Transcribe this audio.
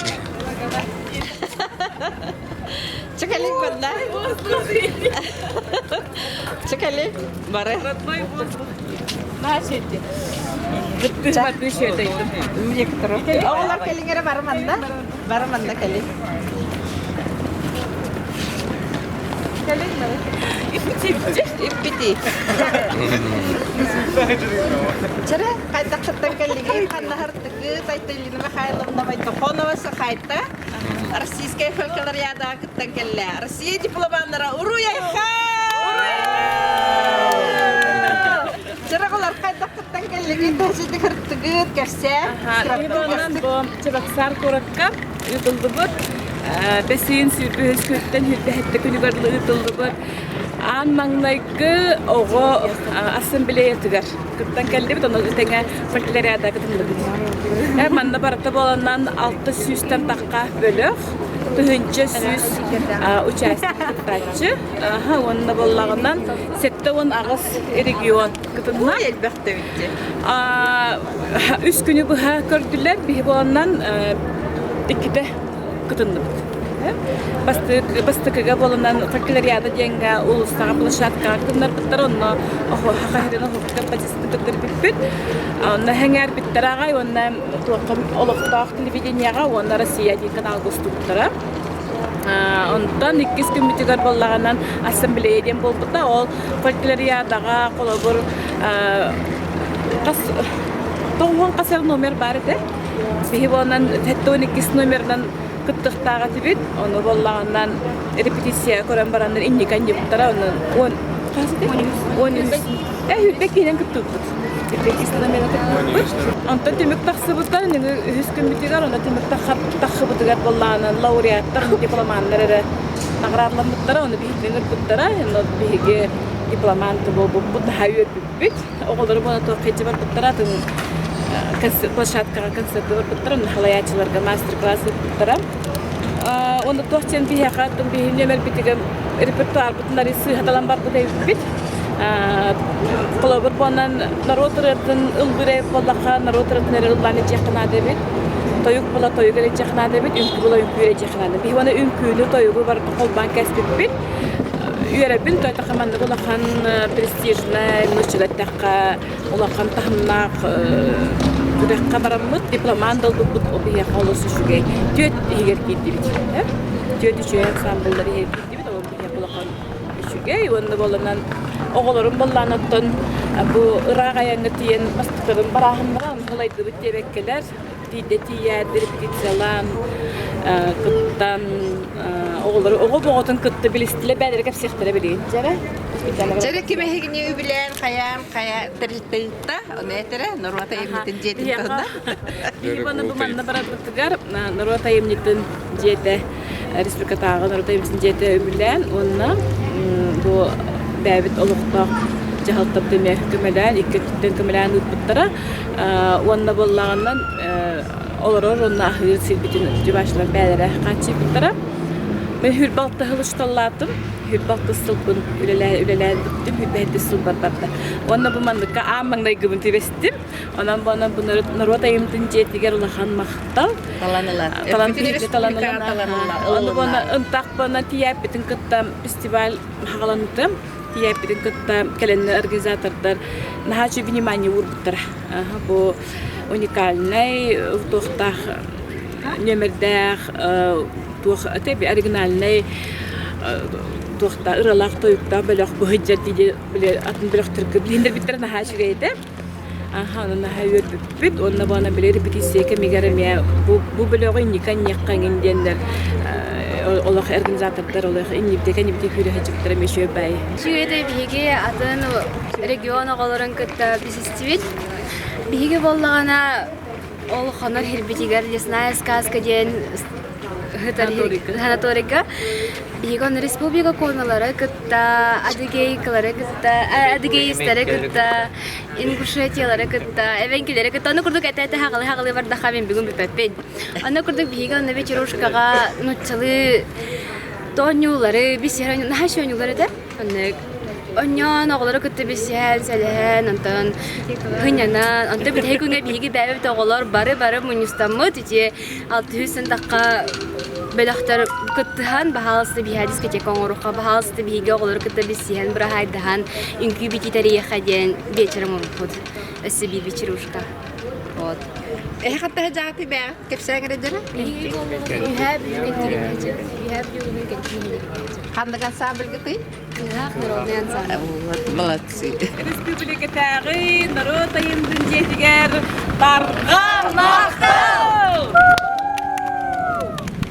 Пошли. Чекали манна. Чекали бары. Оҕолор кэлиҥ эрэ бары манна. Бары манна кэлиҥ. Кэлиҥ бары. Иппити. Чара хайдахтан кэллиги ханнаһартыгы Айталина Михайловна Войтохонова Сахайта Российская фольклориадаҕа кыттан кэллэ. Россия дипломаннара уруй-айха! Чыраҕылар хайдахтан кэллигит, тахсытыгыт, кэпсээ. Бу Чебоксар куоракка ыытыллыбыт бэсиин сүүрбүһүс күнтэн сүүрбэһэттэ күнүгэр ыытыллыбыт аан маҥнайгы оҕо ассамблеятыгар кыттан кэллибит, ону тэҥэ фольклориада кытынныбыт. Манна барыта буоланан 600-тэн тахха бөлөх, 1100 участник кыттааччы, уонна буоллаҕынан 78 регион кытынна. Элбэх да эбит Үс күнү быһа көрдүлэр, биһи буоланнан иккитэ кытынныбыт. Бастакыга буоланан фольклориада диэҥҥэ улуустааҕы площадкаҕа кытыннарбыттар, онно хахаһырын оһохтон кыттарбыппыт. Онно сэҥээрбиттэр аҕай уонна туохха олохтоох телевидениеҕа уонна Россия диэн каналга устубуттара. Онтон иккис күммүтүгэр буоллаҕынан ассамблея диэн буолбута. Ол фольклориадаҕа холобур хас тоҕуһун хас номер баар этэ. Биһи буолан 72 номерынан кыттыахтаах этибит. Ону буоллаҕынан репетиция көрөн бараннар инники анньыбыттара. Онон уон хас этэ? 13. Э, үрдэ киинэн кыттыбыппыт. Онтон түмүк тахсыбыта, үһүс күммүтүгэр, онно түмүк тахсыбытыгар буоллаҕына лауреаттар, дипломаннар эрэ наҕараадаламмыттара, ону биһигини ыҥырбыттара, онно биһиги дипломант буолбуппут, наһаа үөрбүппүт. Оҕолору уонна туох илдьэ барбыттара, атын площадкаҕа концерты барбыттара, онно халайааччыларга мастер-класс ыыппыттара. Онно туох диэн биһиэхэ биһиги нүөмэрбитигэр репертуарбытын арый сыыһаталан барбыт эбиппит. Холобур буолан норуот ырыатын ыллыыр эбит буоллахха, норуот ырыатын эрэ ыллаан илдьиэххэ наада эбит. Тойук була тойук эрэ илдьиэххэ наада эбит, үҥкүү була үҥкүү эрэ илдьиэххэ наада. Биһиги уонна үҥкүүнү, тойугу барытын холбоон кэспиппит. Үөрэбин, тойтохо маннык улахан престижнай, нууччалыы эттэххэ, улахан таһымнаах күрэххэ бараммыт, дипломант буолбуппут биһиэхэ олус үчүгэй. Түөрт иһигэр киирдибит. Түөрт үчүгэй ансамбллар иһигэр киирдибит, ол биһиэхэ улахан үчүгэй уонна буоланан оҕолорум буоллаан оттон бу ыраах айаҥҥа тиийэн бастакыларын барааһыннара ылайдыбыт диэбэккэлэр тиийдэ тиийээт репетициялаан кыттан оҕолору оҕо оҕотун кытта билистилэр бээлэрэ кэпсиэхтэрэ билигин дьэрэ Дьэрэ ким эһигини үбүлээн хайаан хайа тэрилтэ ыытта ону этэрэ норуот айымньытын дьиэтин туһунан Биһиги бу манна барарбытыгар норуот айымньытын дьиэтэ республикатааҕы норуот айымньытын дьиэтэ үбүлээн уонна бу бэйэбит олохтоох дьаһалтабыт эмиэ көмөлөөн икки өттүттэн көмөлөөн ыыппыттара уонна буоллаҕынан олорор уонна аһыыр сирбитин дьыбааччылар бэйэлэрэ хааччыйбыттара. Мен хүрбэ алта сыл учууталлаатым. Хүрбэ алтыс сылбын үлэлээн бүттүм, хүрбэ сэттис сылбар барда. Уонна бу манныкка аан маҥнайгыбын түбэстим. Онон бу онон бу норуот айымньытын дьиэтигэр улахан махтал. Талан ылар. Талан талан ылар. Ону буона ынтах буона тиийээппитин кытта фестиваль хаҕаланыта. Тиийээппитин кытта кэлэннэр организатордар наһаа үчүгэй внимание уурбуттара. Бу уникальнай туохтаах нүөмэрдээх туох оригинальнай туохта ыралаах тойуктаах бөлөх быһыдьар дии атын бөлөхтөргө билиһиннэрбиттэрэ наһаа үчүгэй этэ. Аха, ону наһаа үөрбүппүт уонна буона били репетиция кэмигэр эмиэ бу, бу бөлөҕү инники анньыахха эҥин диэннэр олох организатордар олох иннибитэ кэннибитэ күүрэ сылдьыбыттара эмиэ үчүгэй баайы. Үчүгэй биһиги атын регион оҕолорун кытта билсистибит. Биһиги буоллаҕына ол хонор сирбитигэр лесная сказка диэн санаторийга биһиги онно республика комилары кытта, адыгейкалары кытта, адыгеистары кытта ингушетиялары кытта, эвенкилэри кытта ону курдук этэ-этэ хаҕылыы-хаҕылыы бардаха мин бүгүн бүппэппин. Онно курдук биһиги онно вечерушкаҕа нууччалыы тоонньуулары, бисер наһаа оонньуулар этэ. Оннук. Онньоон оҕолору кытта билсиһэн, сэлэһэн, онтон һынньанан, онтон бүтэһик күҥҥэ биһиги бэйэбит оҕолор бары-бары мунньустаммыт ити алтыһыы сынтахха бөлөхтөр кыттыһан, баһаалыста биһиэхэ дискотека оҥоруохха, баһаалыста биһиги оҕолору кытта билсиһэн, быраһаайдаһан, үҥкүү битии тэрийиэххэ диэн вечер оҥорбуппут. Өссө биир вечерушка. Вот. Эһэ хаттаһа дьааты бэҕэ кэпсээҥ эрэ дьара? Үһээ Үһээ бүлүүгүн кэнтиин Ханнык ансамбльгытый? Кыһах народный ансамбль. Вот, молодцы. Республикатааҕы норуот айымньытын дьиэтигэр Барҕа махтал!